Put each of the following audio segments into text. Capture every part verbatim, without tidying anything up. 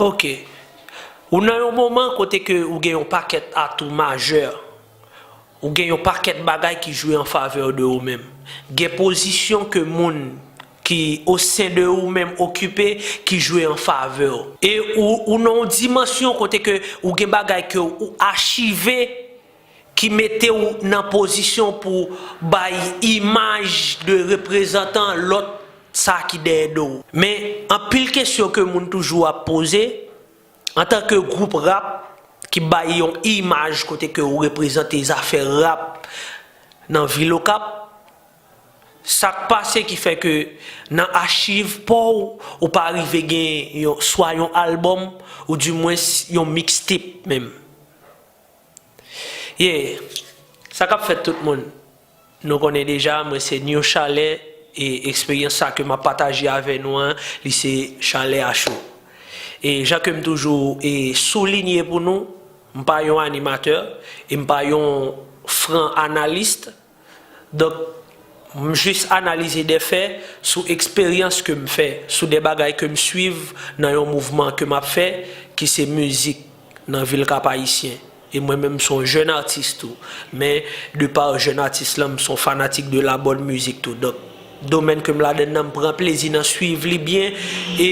Ok. Ou nan yon moman kote ke ou gen yon pakèt atou majè. Ou gen yon pakèt bagay ki jwe an favè de ou menm. Gen pozisyon ke moun ki o sen de ou menm okipe ki jwe an favè w. E ou, ou nan yon dimansyon kote ke ou gen bagay ke ou achive ki mete w nan pozisyon pou bay imaj de reprezantan lòt sa ki dèyè do w. Men anpil kesyon ke moun toujou ap poze, antanke gwoup rap ki bay yon imaj kote ke ou reprezante zafè rap nan vil Okap, sa k pase ki fè ke nan achiv pa w, ou pa rive gen yon, swa yon albòm, ou dimwens yon mixtape menm. Yeah, sa k ap fèt tout moun? Nou konnen deja, mwen se New Chalè, e eksperyans sa ke m ap pataje avè nou an, li se Chalè a Cho. E jan ke m toujou e soulinye pou nou, m pa yon animatè, e m pa yon fran analis. Donk, m jis analize de fè sou eksperyans ke m fè, sou de bagay ke m swiv nan yon mouvman ke m ap fè, ki se mizik nan vil Kap Ayisyen. E mwen menm, m se yon jèn atis tou. Men, de pa jèn atis lan, m se yon fanatik de la bòn mizik tou. Donk, domèn ke m ladann nan, m pran plezi nan swiv li byen. E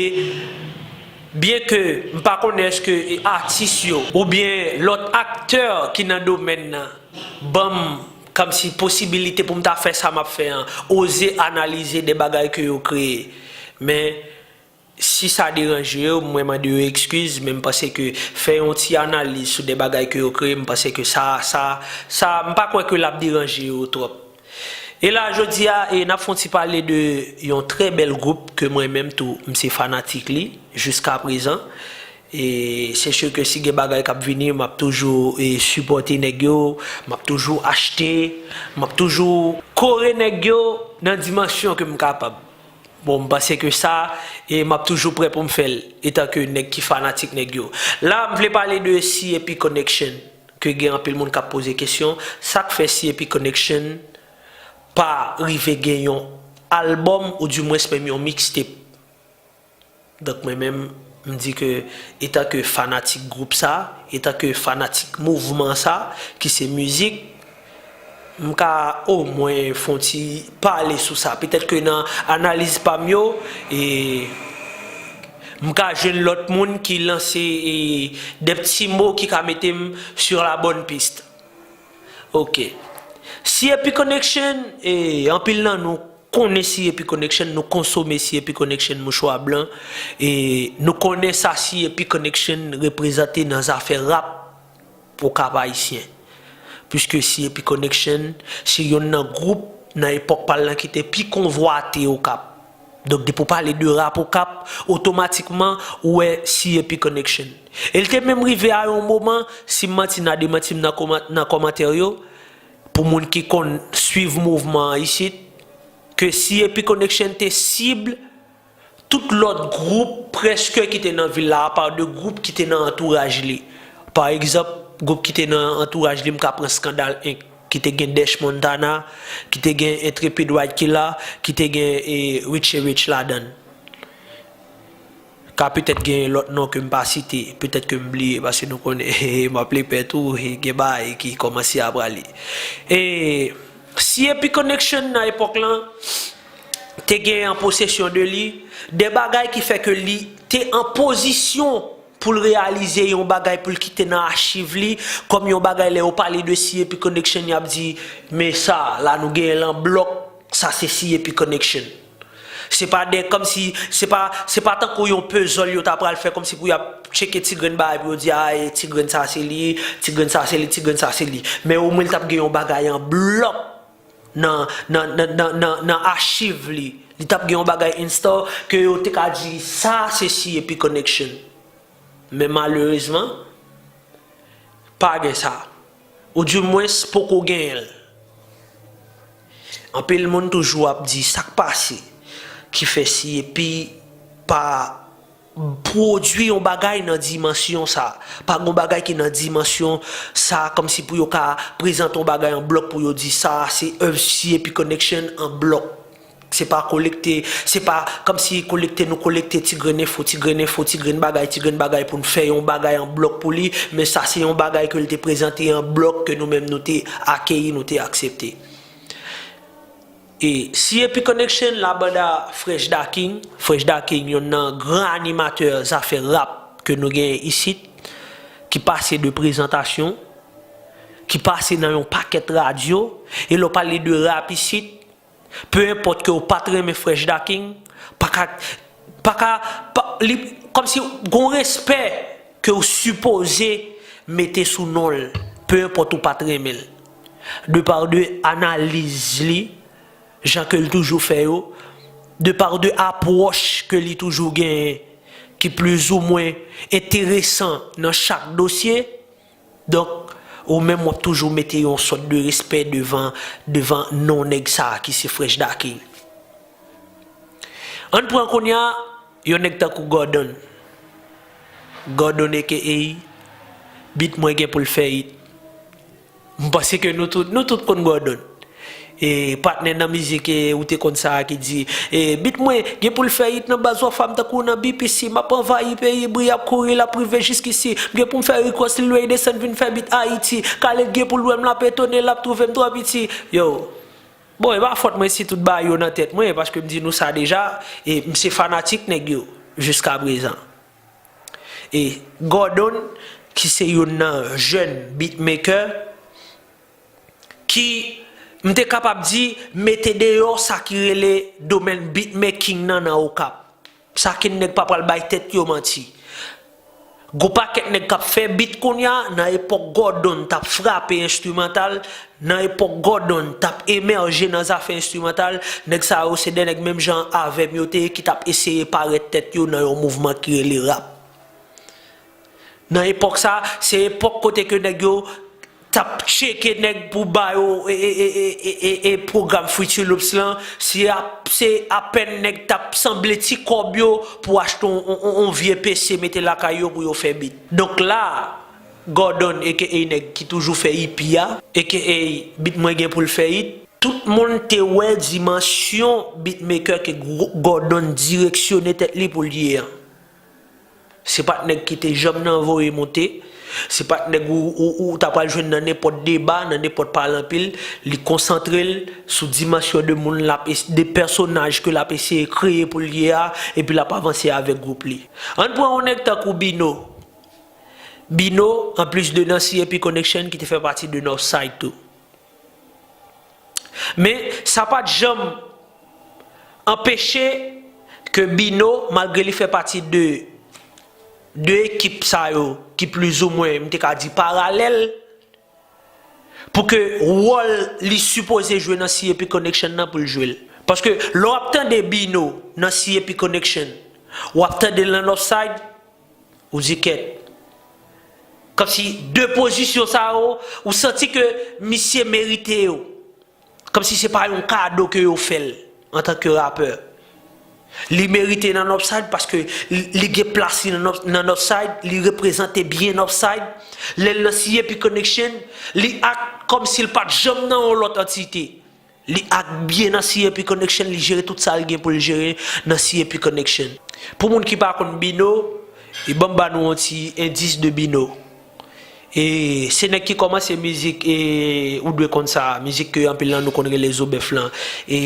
byen ke m pa konnen èske e atis yo oubyen lòt aktè ki nan domèn nan ban m kòmsi posibilite pou m ta fè sa m ap fè an, oze analize de bagay ke yo kreye. Men, si sa deranje yo, mwen mande yo ekskiz, men m panse ke fè yon ti analiz sou de bagay ke yo kreye, m panse ke sa, sa, sa, m pa kwè ke l ap deranje yo twòp. E la, jodi a, e n ap fè yon ti pale de yon trè bèl gwoup ke mwen menm tou, m se fanatik li, jiska prezan. E se si ke si gen bagay k ap vini, m ap toujou e sipòte nèg yo, m ap toujou achte, m ap toujou kore nèg yo nan dimansyon ke m kapab. Bon, m panse ke sa, e m ap toujou prè pou m fè l, etan ke nèg ki fanatik nèg yo. La, m vle pale de C A P Connection, ke gen anpil moun k ap poze kesyon, sa k fè C A P Connection pa rive gen yon albòm, ou dimwens menm yon mixtape. Donk, mwen menm, m di ke, etan ke fanatik gwoup sa, etan ke fanatik mouvman sa, ki se mizik, m ka omwen fè yon ti pale sou sa. Petèt ke nan analiz pa m yo, e, m ka jwenn lòt moun ki lanse, e, de ti mo ki ka mete m sur la bonne piste. Ok. C A P Connection, e, anpil nan nou konnen C A P Connection, nou konsome C A P Connection, mouchwa blan, e nou konnen sa C A P Connection reprezante nan zafè rap Okap Ayisyen. Piske C A P Connection se yonn nan gwoup nan epòk pa l lan ki te pi konvwate Okap. Donk, depi w pale de rap Okap, otomatikman, ou wè C A P Connection. E l te menm rive a yon moman, si m manti, n a demanti m nan kòman-, nan kòmantè yo, pou moun ki konn swiv mouvman an isit, ke C A P Connection te sib tout lòt gwoup prèske ki te nan vil la, apa de gwoup ki te nan antouraj li. Pa egzanp, gwoup ki te nan antouraj li, m ka pran Skandal Inc, ki te gen Dèch Montana, ki te gen Intrépide White Killa, ki te gen, e, Richie Rich ladan l. Ka petèt gen lòt non ke m pa site, petèt ke m bliye, paske nou konnen, m ap lepè tou, e, gen bagay ki kòmanse ap prale. E, C A P Connection nan epòk lan, te gen an posesyon de li, de bagay ki fè ke li te an pozisyon pou l reyalize yon bagay pou l kite nan achiv li, kòm yon bagay lè yo pale de C A P Connection, y ap di, men sa, la nou genyen l an blòk, sa se C A P Connection. Se pa de, kòmsi, se pa, se pa tankou yon puzzle yo ta pral fè, kòmsi pou y ap tcheke ti grenn bagay pou yo di, a, e, ti grenn sa se li, ti grenn sa se li, ti grenn sa se li. Men omwen l t ap gen yon bagay an blòk nan, nan, nan, nan, nan, nan achiv li. Li t ap gen yon bagay in store ke yo te ka di, sa se C A P Connection. Men malerezman, pa gen sa. Ou dimwens poko genyen l. Anpil moun toujou ap di sa k pase ki fè C A P pa pwodui yon bagay nan dimansyon sa. Pa gen yon bagay ki nan dimansyon sa, kòmsi pou yo ka prezante yon bagay an blòk pou yo di sa, se èv C A P Connection an blòk. Se pa kolekte, se pa kòmsi kolekte nou kolekte ti grenn enfo, ti grenn enfo, ti grenn bagay, ti grenn bagay pou n fè yon bagay an blòk pou li, men sa se yon bagay ke l te prezante an blòk ke nou menm nou te akeyi, nou te aksepte. E si Epic Connection, la banda Fresh Da King, Fresh Da King, yonn nan gran animatè zafè rap ke nou genyen isit, ki pase de prezantasyon, ki pase nan yon pakèt radyo, e lè w pale de rap isit, pe enpòt ke w pa t renmen Fresh Da King, pa ka, pa ka, pa, li, kòmsi gon respè ke w sipoze mete sou non l, pe enpòt ou pa t renmen l. De pa de analiz li, jan ke l toujou fè yo, de pa de apwòch ke li toujou genyen, ki plizoumwen enteresan nan chak dosye, donk, ou menm w ap toujou mete yon sòt de respè devan, devan non nèg sa a ki se Fresh Da King. Ann pran kounye a, yon nèg tankou Gordon. Gordon aka Beat Mwen gen pou l fè it. M panse ke nou tout, nou tout konn Gordon. E patnè nan mizik, e, ou te konn sa a ki di, e, Beat Mwen gen pou l fè it nan baz wafam tankou nan B P C, m ap anvayi peyi, bri ap kouri, l ap rive jiskisi. M gen pou m fè request, Lil Wayne desann vin fè beat Ayiti. Khaled gen pou l wè m, l ap etone, l ap twouve m twò piti. Yo, bon, e pa fòt mwen si tout bagay yo nan tèt mwen, paske m di nou sa deja, e m se fanatik nèg yo, jiskaprezan. E Gordon, ki se youn nan jèn beatmaker, ki, m te kapab di, mete deyò sa ki rele domèn beatmaking nan nan Okap. Sa ke nèg pa pral bay tèt yo manti. Gon pakèt nèg k ap fè beat kounye a, nan epòk Gordon t ap frape enstrimantal, nan epòk Gordon t ap emèje nan zafè enstrimantal, nèg sa yo se de nèg menm jan avè m yo te ye ki t ap eseye parèt tèt yo nan yon mouvman ki rele rap. Nan epòk sa, se epòk kote ke nèg yo t ap tcheke nèg pou ba yo e, e, e, e, e, e, e pwogram Fruity Loops lan, se ap, se apèn nèg t ap sanble ti kòb yo pou achte on, on, on, on vye P C mete lakay yo pou yo fè beat. Donk la, Gordon, aka nèg ki toujou fè ipi a, aka beat mwen gen pou l fè it, tout moun te wè dimansyon beatmaker ke Gro-, Gordon direksyone tèt li pou l ye an. Se pa t nèg ki te janm nan voye monte. Se pa t nèg ou, ou, ou ta pral jwenn nan nenpòt deba, nan nenpòt pale anpil. Li konsantre l sou dimansyon de moun l ap es-, de pèsonaj ke l ap eseye kreye pou l ye a, epi l ap avanse avèk gwoup li. Ann pran yon nèg tankou Bino. Bino, anplis de Nancy Epic Connection, ki te fè pati de Northside tou. Men, sa pa t janm anpeche ke Bino, malgre li fè pati de, de ekip sa yo, ki plizoumwen, m te ka di paralèl, pou ke wòl li sipoze jwe nan C A P Connection nan pou l jwe l. Paske lè w ap tande Bino nan C A P Connection, w ap tande l nan Northside, ou di kèt. Kòmsi de pozisyon sa yo, ou santi ke misye merite yo. Kòmsi se pa yon kado ke yo fè l antanke rapè. Li merite nan Northside paske li, li gen plas li nan North-, nan Northside, li reprezante byen Northside. Lè l nan C A P Connection, li ak kòmsi l pa t janm nan yon lòt antite. Li ak byen nan C A P Connection, li jere tout sa l gen pou l jere nan C A P Connection. Pou moun ki pa konn Bino, e ban m ba nou yon ti endis de Bino. E se nèg ki kòmanse mizik, e ou dwe konn sa, mizik ke anpil nan nou konn rele Zo Bèf lan. E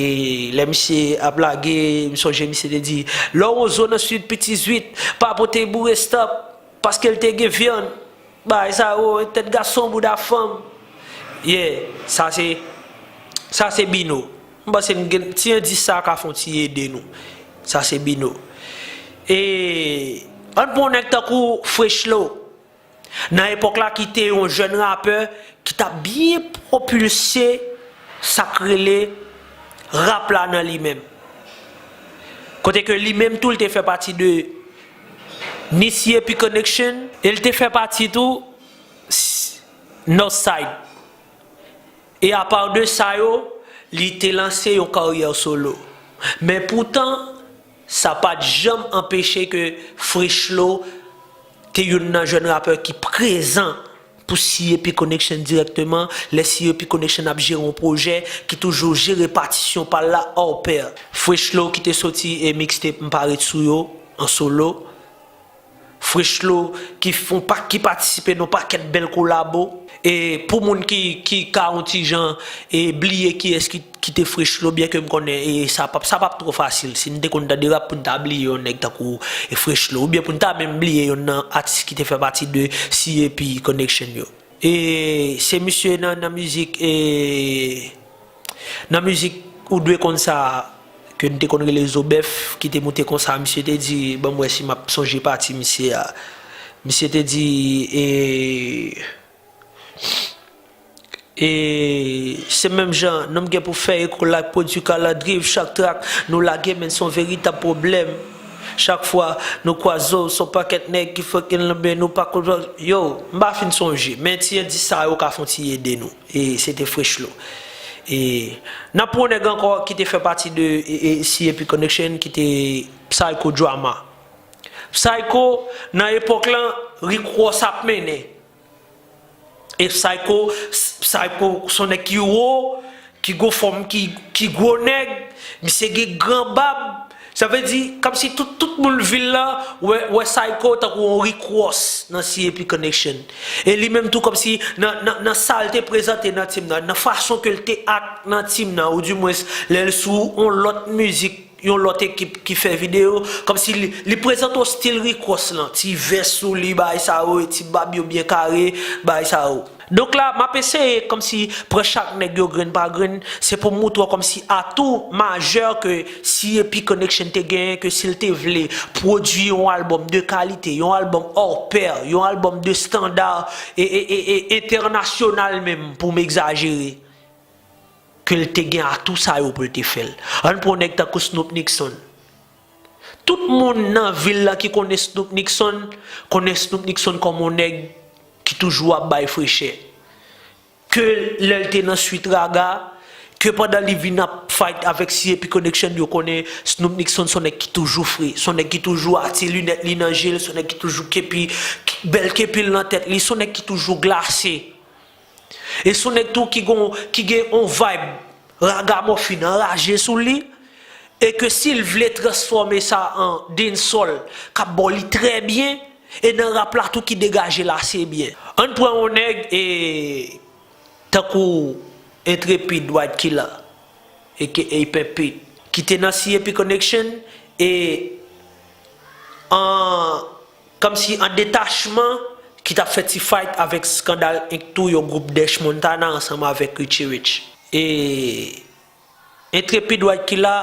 lè misye ap lage, m sonje misye te di, lè w wè zo nan Sweet Pea Sweet, pa pote boure stop, paske l te gen vyann. Bagay sa yo, tèt gason, bouda fanm. Yeah, sa se, sa se Bino. M panse n gen, ti endis sa ka fè yon ti ede nou. Sa se Bino. E ann pran yon nèg tankou Fresh Low. Nan epòk la ki te yon jèn rapè ki t ap byen pwopilse sa k rele rap la nan li menm. Kote ke li menm tou, l te fè pati de ni C A P Connection, e l te fè pati tou s-, Northside. E apa de sa yo, li te lanse yon karyè solo. Men poutan, sa pa t janm anpeche ke Fresh Low te youn nan jèn rapè ki prezan Pou C A P Connection dirèkteman, lè C A P Connection ap jere yon pwojè, ki toujou jere patisyon pa l la, hors pair. Fresh Low ki te soti e mixtape M pa ret sou yo, an solo. Fresh Low ki fon pa, ki patisipe nan pakèt bèl kolabo. E pou moun ki, ki ka yon ti jan e bliye kiyès ki, ki te Fresh Low, byen ke m konnen e sa p ap, sa p ap twò fasil. Si n te konn tande rap pou n ta bliye yon nèg tankou e Fresh Low, oubyen pou n ta menm bliye yonn nan atis ki te fè pati de C A P Connection yo. E se misye nan, nan mizik, e nan mizik Ou dwe konn sa ke n te konn rele Zobèf, ki te moute konsa, misye te di, ban m wè si m ap sonje pati misye a. Misye te di, e, e se menm jan, nonm gen pou fè ekol ak pwodui kalandriv, chak trak nou lage, men se yon veritab pwoblèm. Chak fwa nou kwaze w, se yon pakèt nèg ki fucking lanmen nou pa konprann. Yo, m pa fin sonje, men ti endis sa yo ka fon ti ede nou. E se te Fresh Low. E n ap pran yon nèg ankò ki te fè pati de e, e, C A P Connection, ki te Psycho Drama. Psycho, nan epòk lan, Rick Ross ap mennen. E Psycho, Psycho se yon nèg ki wo, ki gon fòm, ki, ki gwo nèg, misye gen gran bab. Sa vle di, kòmsi tout, tout moun vil la wè, wè Psycho tankou yon Rick Ross nan C A P Connection. E li menm tou kòmsi nan, nan, nan sa l te prezante nan tim nan, nan fason ke l te act nan tim nan, oudimwens lè l sou yon lòt mizik, yon lòt ekip ki fè videyo, kòmsi li, li prezante w stil Rick Ross lan, ti vès sou li, bagay sa yo, ti bab yo byen kare, bagay sa yo. Donk la, m ap eseye kòmsi pran chak nèg yo grenn pa grenn, se pou m moutre w kòmsi atou majè ke C A P Connection te genyen, ke si l te vle pwodui yon albòm de kalite, yon albòm hors pair, yon albòm de standard e, e, e, e entènasyonal menm, pou m egzajere, ke l te gen atou sa yo pou l te fè l. Ann pran yon nèg tankou Snoop Nickson. Tout moun nan vil la ki konnen Snoop Nickson, konnen Snoop Nickson kòm yon nèg ki toujou ap bay frechè. Ke lè l te nan Sweet Ragga, ke pandan li vin ap fight avèk C A P Connection, yo konnen Snoop Nickson se yon nèg ki toujou fre, se yon nèg ki toujou ati linèt li nan je l, se yon nèg ki toujou kepi, bèl kepi l nan tèt li, se yon nèg ki toujou glase. E se yon nèg tou ki gon, ki gen yon vibe ragamuffin anraje sou li, e ke si l vle transfòme sa an dancehall, k ap ba w li trè byen, e nan rap la tou ki degaje l ase byen. Ann pran yon nèg, e, tankou Intrépide White Killa, A K A Pimp It, ki te nan C A P Connection, e an, kòmsi an detachman, ki t ap fè ti fight avèk Skandal Inc tou, yon gwoup Dèch Montana ansanm avèk Richie Rich. E Intrépide White Killa,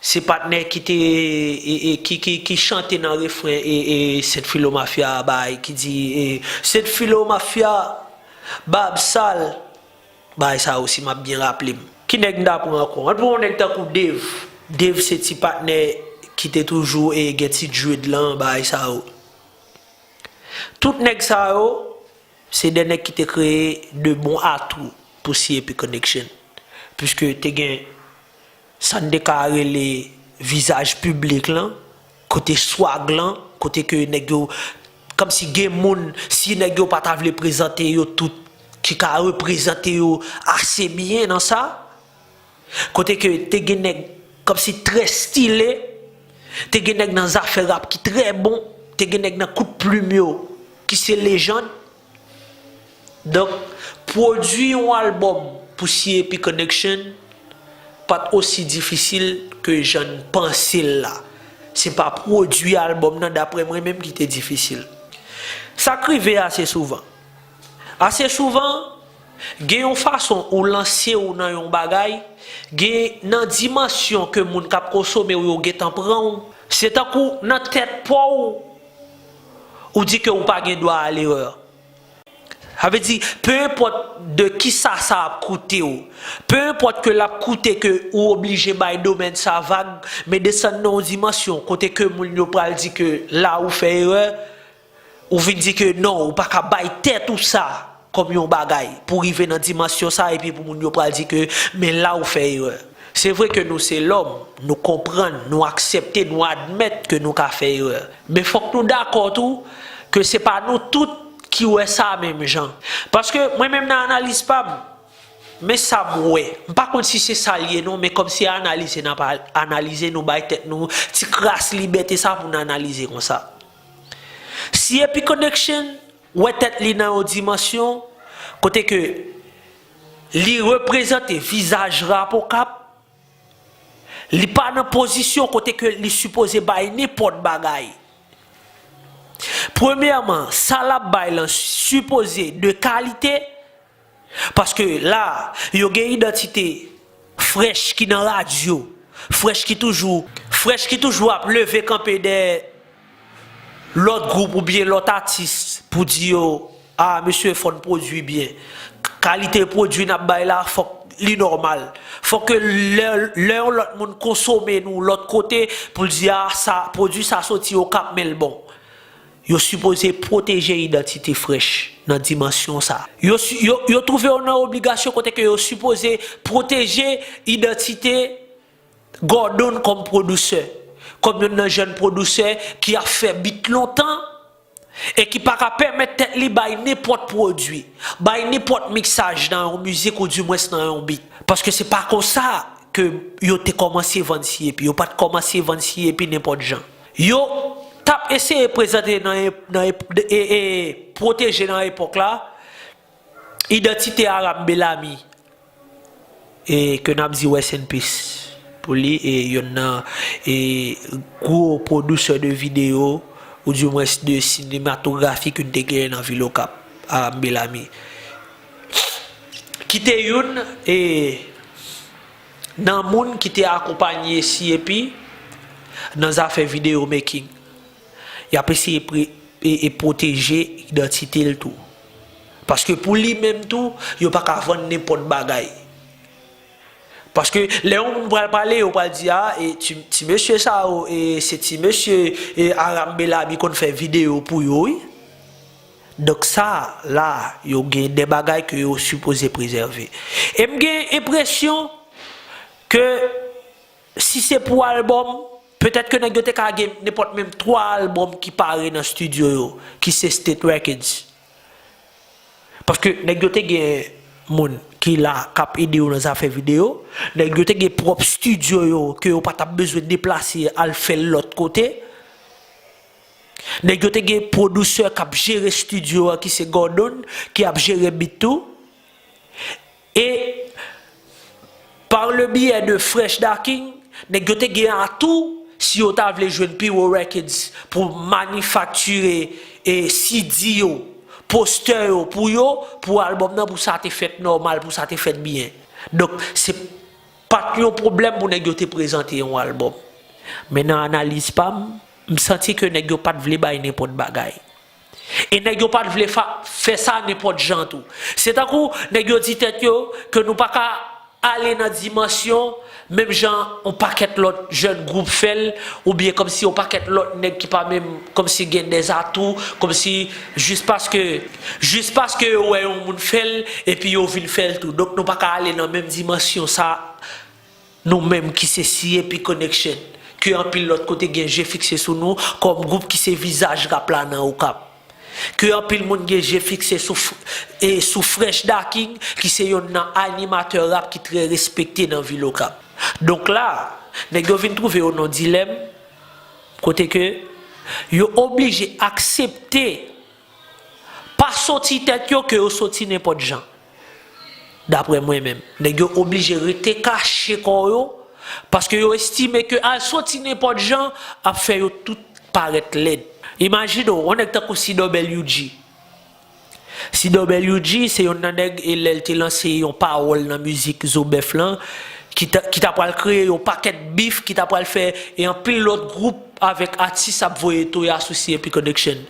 se patnè ki te, e, e, ki, ki, ki chante nan refren, e, e, Saint Philo Mafia a bay, ki di, e, Saint Philo Mafia, bab sal, bagay sa yo, si m ap byen raple m. Ki nèg n ta pran ankò? Ann pran yon nèg tankou Dave. Dave se ti patnè ki te toujou, e, gen ti dread lan, bagay sa yo. Tout nèg sa yo, se de nèg ki te kreye de bon atou pou C A P Connection. Piske te gen sa n te ka rele vizaj piblik lan, kote swag lan, kote ke nèg yo, kòmsi gen moun, si nèg yo pa ta vle prezante yo tout, ki ka reprezante yo ase byen nan sa, kote ke te gen nèg kòmsi trè stile, te gen nèg nan zafè rap ki trè bon, te gen nèg nan kout plim yo ki se lejann. Donk, pwodui yon albòm pou C A P Connection pa t osi difisil ke jan n panse l la. Se pa pwodui albòm nan, daprè mwen menm, ki te difisil. Sa k rive ase souvan. Ase souvan, gen yon fason ou lanse w nan yon bagay, gen nan dimansyon ke moun k ap konsome w yo gentan pran w. Se tankou nan tèt pa w, ou di ke ou pa gen dwa a lerè. Sa vle di, pe enpòt de kisa sa ap koute w, pe enpòt ke l ap koute ke ou oblije bay domèn sa vag, men desann nan yon dimansyon kote ke moun yo pral di ke la ou fè erè, ou vin di ke non, ou pa ka bay tèt ou sa kòm yon bagay pou rive nan dimansyon sa, epi pou moun yo pral di ke, men la ou fè erè. Se vre ke nou se lòm, nou konprann, nou aksepte, nou admèt ke nou ka fè erè. Men fòk nou dakò tou ke se pa nou tout ki wè sa menm jan. Paske mwen menm nan analiz pa m, men sa m wè. M pa konn si se sa l ye non, men kòm se analize n ap al-, analize, nou bay tèt nou ti kras libète sa pou n analize konsa. Si Epi Connection wè tèt li nan yon dimansyon kote ke li reprezante vizaj rap Okap, li pa nan pozisyon kote ke li sipoze bay nenpòt bagay. Premyèman, sa l ap bay lan sipoze de kalite, paske la, yo gen idantite Fresh ki nan radyo, Fresh ki toujou, Fresh ki toujou ap leve kanpe dèyè lòt gwoup oubyen lòt atis pou di yo, a, mesye, fò n pwodui byen. Kalite pwodui n ap bay la, fòk li nòmal. Fòk ke lè, lè yon lòt moun konsome nou lòt kote, pou l di, a, sa, pwodui sa soti Okap, men l bon. Yo sipoze pwoteje idantite Fresh nan dimansyon sa. Yo, si-, yo, yo twouve yo nan obligasyon kote ke yo sipoze pwoteje idantite Gordon kòm pwodisè, kòm youn nan jèn pwodisè ki ap fè bit lontan e ki pa ka pèmèt tèt li bay nenpòt pwodui, bay nenpòt miksaj nan yon mizik oudimwens nan yon bit. Paske se pa konsa ke yo te kòmanse vann C A P. Yo pa t kòmanse vann C A P nenpòt jan. Yo t ap eseye prezante nan e, nan e, e, e, pwoteje nan epòk la, idantite Aram Bellamy, e ke n ap di rest in peace pou li, e youn nan, e gwo pwodisè de videyo, oudimwens de sinematografi ke n te genyen nan vil Okap, Aram Bellamy. Ki te youn, e nan moun ki te akonpanye C A P nan zafè video making. Y ap eseye pre-, e, e pwoteje idantite l tou. Paske pou li menm tou, yo pa ka vann nenpòt bagay. Paske lè yon moun pral pale, yo pral di, a, e ti, ti mesye sa yo, e se ti mesye, e Aram Bellamy konn fè videyo pou yo, wi. Donk sa, la, yo gen de bagay ke yo sipoze prezève. E m gen enpresyon ke si se pou albòm, petèt ke nèg yo te ka gen nenpòt menm twa albòm ki pare nan estidyo yo, ki se State Records. Paske nèg yo te gen moun ki la, k ap ede yo nan zafè videyo, nèg yo te gen pwòp estidyo yo, ke yo pa t ap bezwen deplase al fè l lòt kote. Nèg yo te gen pwodisè k ap jere estidyo a, ki se Gordon, ki ap jere bit tou. E par le biais de Fresh Da King, nèg yo te gen atou, si yo ta vle jwenn Piwo Records pou manifaktire, e, C D yo, postè yo pou yo, pou albòm nan, pou sa te fèt nòmal, pou sa te fèt byen. Donk, se pa t yon pwoblèm pou nèg yo te prezante yon albòm. Men nan analiz pa m, m santi ke nèg yo pa t vle bay nenpòt bagay. E nèg yo pa t vle fa-, fè sa nenpòt jan tou. Se tankou nèg yo di tèt yo ke nou pa ka ale nan dimansyon menm jan yon pakèt lòt jèn gwoup fè l, oubyen kòmsi yon pakèt lòt nèg ki pa menm, kòmsi gen dèzatou, kòmsi jis paske, jis paske yo wè yon moun fè l, epi yo vin fè l tou. Donk nou pa ka ale nan menm dimansyon sa, nou menm ki se C A P Connection, ke anpil lòt kote gen je fikse sou nou, kòm gwoup ki se vizaj rap la nan Okap. Ke anpil moun gen je fikse sou f-, e sou Fresh Da King, ki se yonn nan animatè rap ki trè respekte nan vil Okap. Donk la, nèg yo vin twouve yo nan dilèm, kote ke yo oblije aksepte pa soti tèt yo ke yo soti nenpòt jan. Daprè mwen menm, nèg yo oblije rete kache kò yo, paske yo estime ke al soti nenpòt jan ap fè yo tout parèt lèd. Imajine w, yon nèg tankou C W G. C W G se yonn nan nèg, e lè l te lanse yon pawòl nan mizik Zo Bèf lan, ki ta, ki ta pral kreye yon pakèt bif, ki ta pral fè, e anpil lòt gwoup avèk atis ap voye toya sou C A P Connection.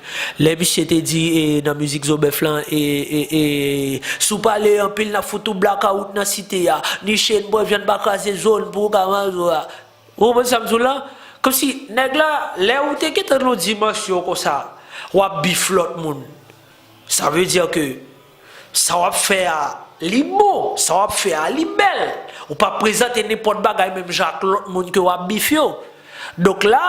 Lè misye te di, e, nan mizik Zo Bèf lan, e, e, e, si w pale anpil, n ap fout ou blakawout nan site a. Niche n bwè vyann pa kraze zo n pou w ka manze w a. Ou konprann sa m di w la? Kòmsi nèg la, lè ou te gentan nan yon dimansyon konsa, w ap bif lòt moun. Sa vle di ke sa w ap fè a, li bon, sa w ap fè a, li bèl. Ou pa prezante nenpòt bagay menm jan ak lòt moun ke w ap bif yo. Donk la,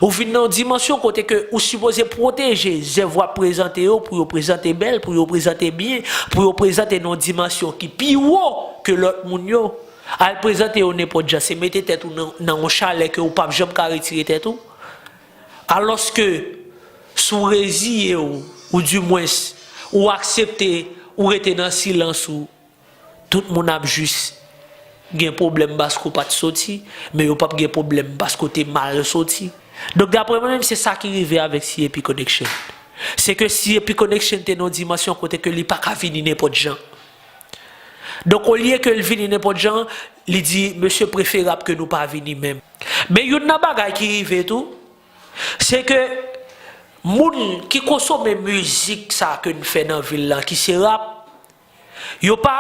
Ou vin nan yon dimansyon kote ke ou sipoze pwoteje zèv w ap prezante yo, pou yo prezante bèl, pou yo prezante byen, pou yo prezante nan yon dimansyon ki pi wo ke lòt moun yo. Al prezante yo nenpòt jan, se mete tèt ou nan, nan yon chalè ke ou p ap janm ka retire tèt ou. Alòske, si w reziye w, ou dimwens, ou aksepte, ou rete nan silans ou, tout moun ap jis gen pwoblèm paske w pa t soti, men yo p ap gen pwoblèm paske w te mal soti. Donk, daprè mwen menm, se sa ki rive avèk C A P Connection. Se ke C A P Connection te nan yon dimansyon kote ke li pa ka vini nenpòt jan. Donk, olye ke l vini nenpòt jan, li di, mesye, preferab ke nou pa vini menm. Men youn nan bagay ki rive tou, se ke moun ki konsome mizik sa ke n fè nan vil la, ki se rap, yo pa,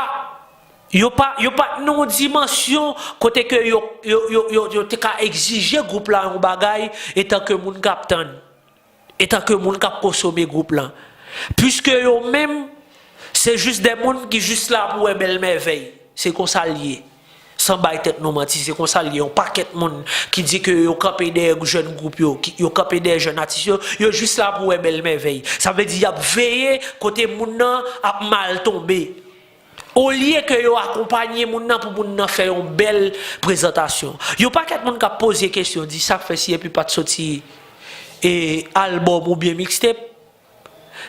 yo pa, yo pa t nan yon dimansyon kote ke yo, yo, yo, yo, yo te ka egzije gwoup la yon bagay, etan ke moun k ap tann, etan ke moun k ap konsome gwoup lan. Piske yo menm, se jis de moun ki jis la pou wè bèl mèvèy. Se konsa l ye. San bay tèt nou manti, se konsa l ye. Yon pakèt moun ki di ke yo kanpe dèyè jèn gwoup yo, ki, yo kanpe dèyè jèn atis yo, yo jis la pou wè bèl mèvèy. Sa vle di y ap veye kote moun nan ap mal tonbe. Olye ke yo akonpanye moun nan pou moun nan fè yon bèl prezantasyon. Yon pakèt moun k ap poze kesyon, di sa k fè C A P pa t soti, e, albòm oubyen mixtape.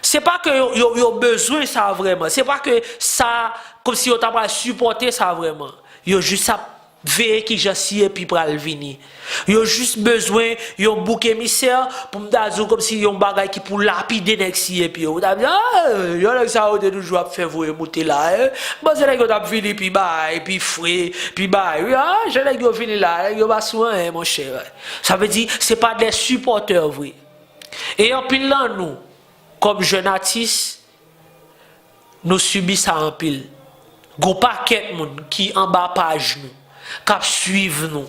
Se pa ke yo, yo, yo bezwen sa vrèman. Se pa ke sa, kòmsi yo ta pral sipòte sa vrèman. Yo jis ap veye kijan C A P pral vini. Yo jis bezwen yon bouk emisè pou m ta di w kòmsi yon bagay ki pou lapide nèg C A P yo. Ou ta di, ah, jan nèg sa yo te toujou ap fè voye moute la, eh. M panse nèg yo t ap vini pi bay, pi fre, pi bay. Wi, ah, jan nèg yo vini la, nèg yo pa sou anyen, monchè. Sa vle di, se pa de sipòtè vre. E anpil nan nou, kòm jèn atis, nou sibi sa anpil. Gon pakèt moun ki anba paj nou, k ap swiv nou.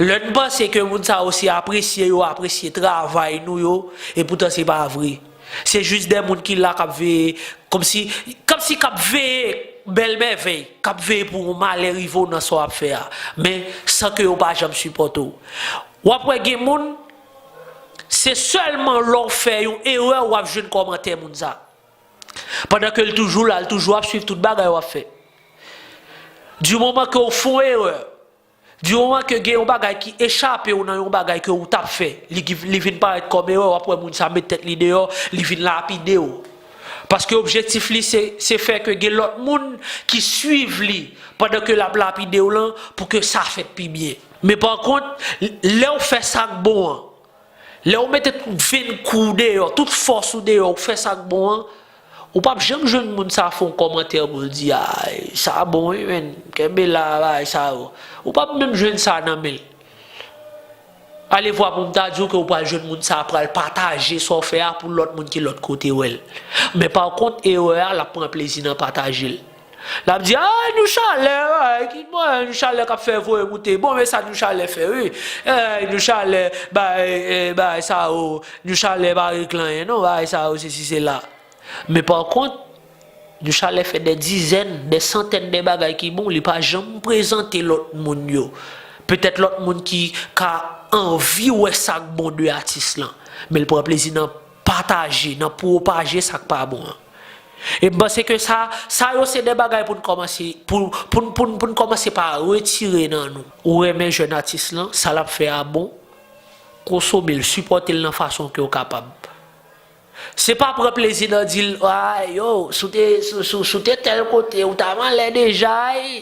Lè n panse ke moun sa yo se apresye yo apresye travay nou yo, epoutan se pa vre. Se jis de moun ki la k ap veye, kòmsi, kòmsi k ap veye bèl mèvèy, k ap veye pou yon malè rive w nan sa w ap fè a. Men, san ke yo pa janm sipòte w. W ap wè gen moun, se sèlman lè w fè yon erè w ap jwenn kòmantè moun sa. Pandan ke l toujou la, l toujou ap swiv tout bagay w ap fè. Di moman ke w fè yon erè, di moman ke gen yon bagay ki echape w nan yon bagay ke w t ap fè, li, li vin parèt kòm erè, w ap wè moun sa met tèt li deyò, li vin lapide w. Paske objektif li se, se fè ke gen lòt moun ki swiv li pandan ke l ap lapide w lan pou ke sa fèt pi byen. Men pa kont, lè w fè sa k bon an, lè w mete tout venn kou w deyò, tout fòs ou deyò, ou fè sa k bon an, ou p ap janm jwenn moun sa fè yon kòmantè pou l di, ay, sa bon wi, menn, kenbe la, bagay sa yo. Ou p ap menm jwenn sa nan men l. Alevwa pou m ta di w ke w pral jwenn moun sa pral pataje sa w fè a pou lòt moun ki lòt kote wè l. Men pa kont, erè a, l ap pran plezi nan pataje l. L ap di, ah, Nou Chalè, ay, ki mwen, Nou Chalè k ap fè voye moute. Bon, men sa Nou Chalè fè, wi. Eh, Nou Chalè, bay, eh, bay sa yo, Nou Chalè pa regle anyen, non, bay sa yo, sesi, sela. Men pa kont, Nou Chalè fè de dizèn, de santèn de bagay ki bon, li pa janm prezante lòt moun yo. Petèt lòt moun ki ka anvi wè sa k bon de atis lan, men l pran plezi nan pataje, nan pwopaje sa k pa bon an. E m panse ke sa, sa yo se de bagay pou n kòmanse, pou, pou, pou, pou n kòmanse pa retire nan nou. Ou renmen jèn atis lan, sa l ap fè a bon, konsome l, sipòte l nan fason ke w kapab. Se pa pran plezi nan di l, ah, yo, si w te, si, si, si w te tèl kote, ou t ap anlè deja, e,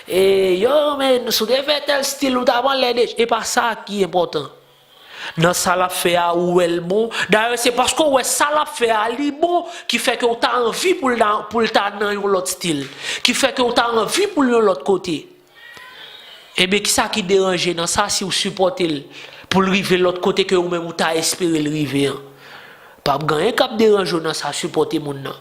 e, yo, men, si w te fè tèl stil, ou t ap anlè deja. E pa sa ki enpòtan. Nan sa l ap fè a, ou wè l bon. Dayè, se paske w wè sa l ap fè a, li bon, ki fè ke w ta anvi pou l ta, pou l ta nan yon lòt stil. Ki fè ke w ta anvi pou l yon lòt kote. Ebyen, kisa ki deranje nan sa si w sipòte l pou l rive lòt kote ke ou menm ou ta espere l rive an? P ap gen anyen k ap deranje w nan sa, sipòte moun nan.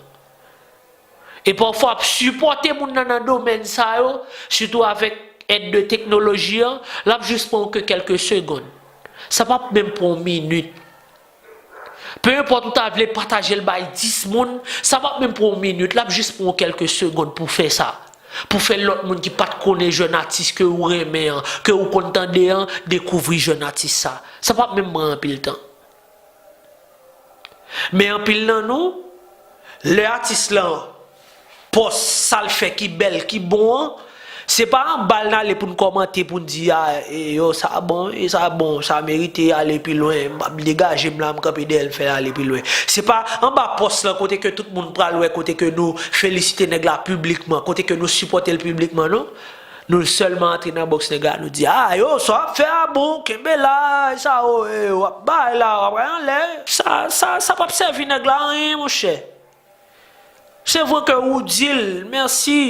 E pafwa, ap sipòte moun nan nan domèn sa yo, sitou avèk èd de teknoloji an, l ap jis pran w ke kèlke segonn. Sa p ap menm pran w minit. Pe enpòt ou ta vle pataje l bay dis moun, sa p ap menm pran w minit, l ap jis pran w kèlke segonn pou w fè sa. pou fè lòt moun ki pa t konnen jèn atis ke ou renmen an, ke ou konn tande an, dekouvri jèn atis sa. Sa p ap menm pran anpil tan. Men anpil nan nou, lè atis lan pòs sa l fè ki bèl, ki bon an, se pa anba l n ale pou n kòmante, pou n di, a, e, yo, sa bon, e, sa bon, sa merite ale pi lwen, m ap degaje m la, m kanpe dèyè l, m fè l ale pi lwen. Se pa anba pòs lan kote ke tout moun pral wè, kote ke nou felisite nèg la piblikman, kote ke nou sipòte l piblikman, non. Nou sèlman antre nan bòks nèg la, nou di, a, yo, sa w ap fè a bon, kenbe la, e sa, o, e, w ap bay la, w ap bay anlè. Sa, sa, sa p ap sèvi nèg la anyen, monchè. Se vre ke ou di l, mèsi,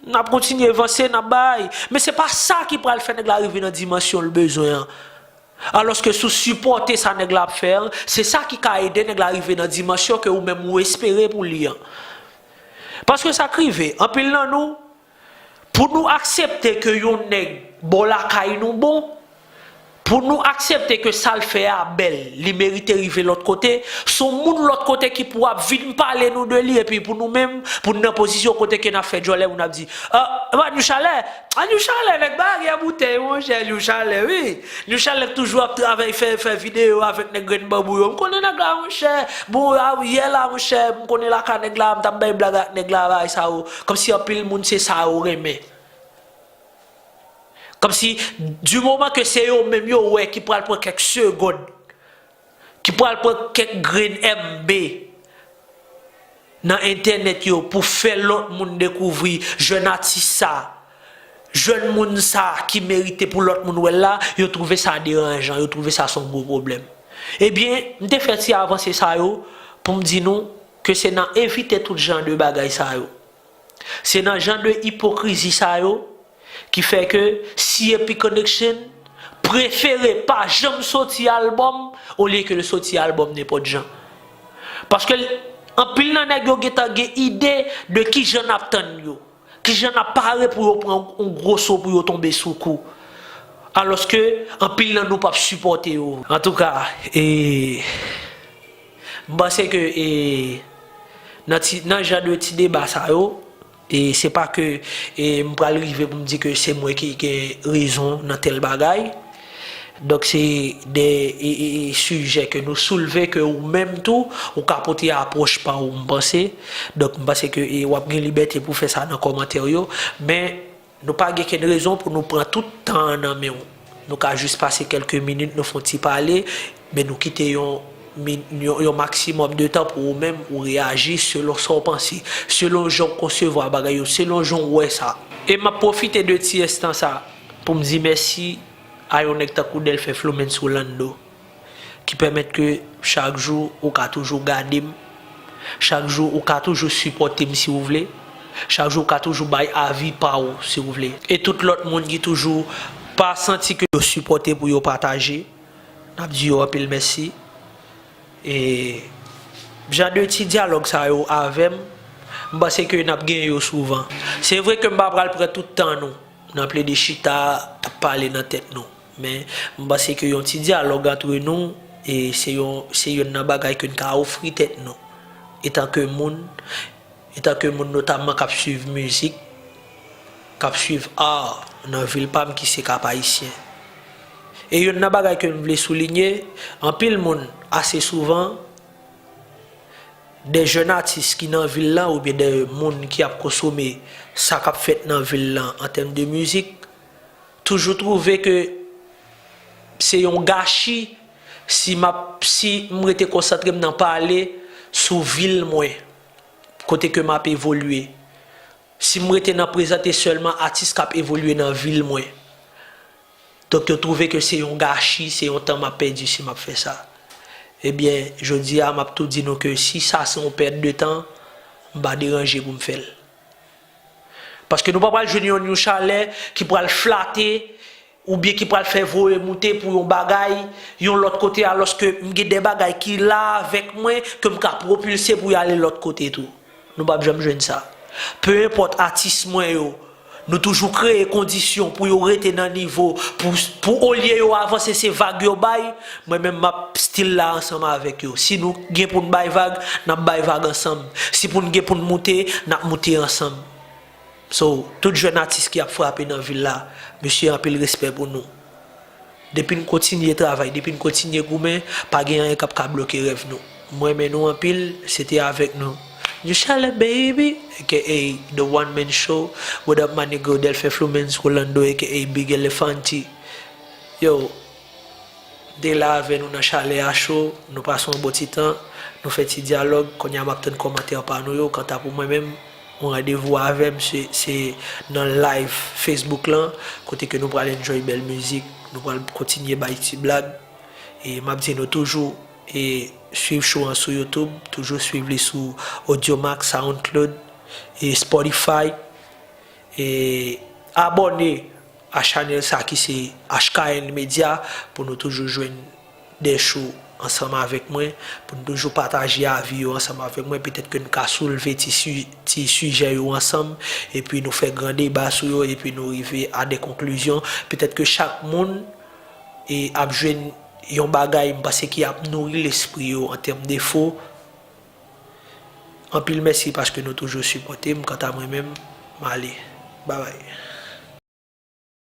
n ap kontinye vanse, n ap bay. Men se pa sa ki pral fè nèg la rive nan dimansyon l bezwen an. Alòske si w sipòte sa nèg la ap fè an, se sa ki ka ede nèg la rive nan dimansyon ke ou menm ou espere pou li an. Paske sa k rive, anpil nan nou, pou nou aksepte ke yon nèg bò lakay nou bon, pou nou aksepte ke sa l fè a bèl, li merite rive lòt kote, se yon moun lòt kote ki pou ap vin pale nou de li, epi pou nou menm, pou n nan pozisyon kote ke n ap fè djòlè, moun ap di, a, a, New Chalè, a, New Chalè, nèg baryè boutèy, monchè, New Chalè, wi. New Chalè k toujou ap travay, fè, fè videyo avèk nèg grenn banbou yo. M konnen nèg la, monchè. Bon, a, yè la, monchè, m konnen lakay nèg la, m t ap bay blag ak nèg la, bagay sa yo. Kòmsi anpil moun se sa yo renmen. Kòmsi, di moman ke se yo menm yo wè ki pral pran kèk segonn, ki pral pran kèk grenn M B nan entènèt yo pou fè lòt moun dekouvri jèn atis sa, jèn moun sa ki merite pou lòt moun wè l la, yo twouve sa deranjan, yo twouve sa se yon gwo pwoblèm. Ebyen, m te fè ti avanse sa yo pou m di nou ke se nan evite tout jan de bagay sa yo. Se nan jan de ipokrizi sa yo ki fè ke C A P Connection prefere pa janm soti albòm olye ke l soti albòm nenpòt jan. Paske anpil nan nèg yo gentan gen ide de kijan n ap tann yo, kijan n ap pare pou yo pran yon gwo so pou yo tonbe sou kou. Alòske anpil nan nou p ap sipòte yo. Antouka, e, m panse ke, e, nan ti, nan jan de ti deba sa yo, e se pa ke, e, m pral rive pou m di ke se mwen ki gen rezon nan tèl bagay. Donk, se de, e, e, e, sijè ke nou soulve, ke ou menm tou, ou ka pote apwòch pa ou, m panse. Donk, m panse ke, e, w ap gen libète pou fè sa nan kòmantè yo. Men, nou pa gen kenn rezon pou nou pran tout tan an nan men w. Nou ka jis pase kèlke minit, nou fè yon ti pale, men nou kite yon, mi- yon, yon maksimòm de tan pou ou menm, ou reyaji selon sa w panse, selon jan w konsevwa bagay yo, selon jan w wè sa. E m ap pwofite de ti enstan sa pou m di mèsi a yon nèg tankou Delphin Flomenso Lando, ki pèmèt ke chak jou ou ka toujou gade m, chak jou ou ka toujou sipòte m si w vle, chak jou ou ka toujou bay avi pa w si w vle. E tout lòt moun ki toujou pa santi ke yo sipòte pou yo pataje, n ap di yo anpil mèsi. E jan de ti dyalòg sa yo avè m, m panse ke n ap gen yo souvan. Se vre ke m pa pral pran tout tan nou nan plede chita, ap pale nan tèt nou. Men, m panse ke yon ti dyalòg antre nou, e se yon, se youn nan bagay ke n ka ofri tèt nou. Etanke moun, etanke moun notamman k ap swiv mizik, k ap swiv art nan vil pa m ki se Kap Ayisyen. E youn nan bagay ke m vle soulinye, anpil moun, ase souvan, de jèn atis ki nan vil lan oubyen de moun ki ap konsome sa k ap fèt nan vil lan an tèm de mizik, toujou twouve ke se yon gachi si m ap, si m rete konsantre m nan pale sou vil mwen, kote ke m ap evolye. Si m rete nan prezante sèlman atis k ap evolye nan vil mwen. Donk, yo twouve ke se yon gachi, se yon tan m ap pèdi si m ap fè sa. Ebyen, jodi a, m ap tou di nou ke si sa se yon pèt de tan, m pa deranje pou m fè l. Paske nou pa pral jwenn yon New Chalè ki pral flate oubyen ki pral fè voye moute pou yon bagay, yon lòt kote, alòske m gen de bagay ki la avèk mwen, ke m ka pwopilse pou y ale lòt kote tou. Nou p ap janm jwenn sa. Pe enpòt atis mwen yo, nou toujou kreye kondisyon pou yo rete nan nivo, pou, pou olye yo avanse, se vag yo bay, mwen menm m ap still la ansanm avèk yo. Si nou gen pou n bay vag, n ap bay vag ansanm. Si pou n gen pou n moute, n ap moute ansanm. So, tout jèn atis ki ap frape nan vil la, mesye, anpil respè pou nou. Depi n kontinye travay, depi n kontinye goumen, pa gen anyen k ap ka bloke rèv nou. Mwen renmen nou anpil, se te avèk nou. New Charlotte, baby, aka The One Man Show. What up, my nigga, Delphin Flumens, Rolando, aka Big Elefanti. Yo, de la avè nou nan chalè a cho, nou pase yon bon ti tan, nou fè ti dyalòg, kounye a m ap tann kòmantè pa nou yo. Kanta pou mwen menm, yon randevou avè m, se, se nan live Facebook lan, kote ke nou pral enjoy bèl mizik, nou pral kontinye bay ti blag. E m ap di nou toujou, e swiv show an sou YouTube, toujou swiv li sou Audiomack, SoundCloud, e Spotify. E abòne a chanèl sa ki se H K N Media pou nou toujou jwenn de show ansanm avèk mwen, pou nou toujou pataje avi yo ansanm avèk mwen. Petèt ke nou ka soulve ti, ti sijè yo ansanm, epi nou fè gran deba sou yo, epi nou rive a de konklizyon. Petèt ke chak moun e ap jwenn yon bagay, m panse, ki ap nouri lespri yo an tèm de fo. Anpil mèsi paske nou toujou sipòte m. Kanta mwen menm, m ale. Babay.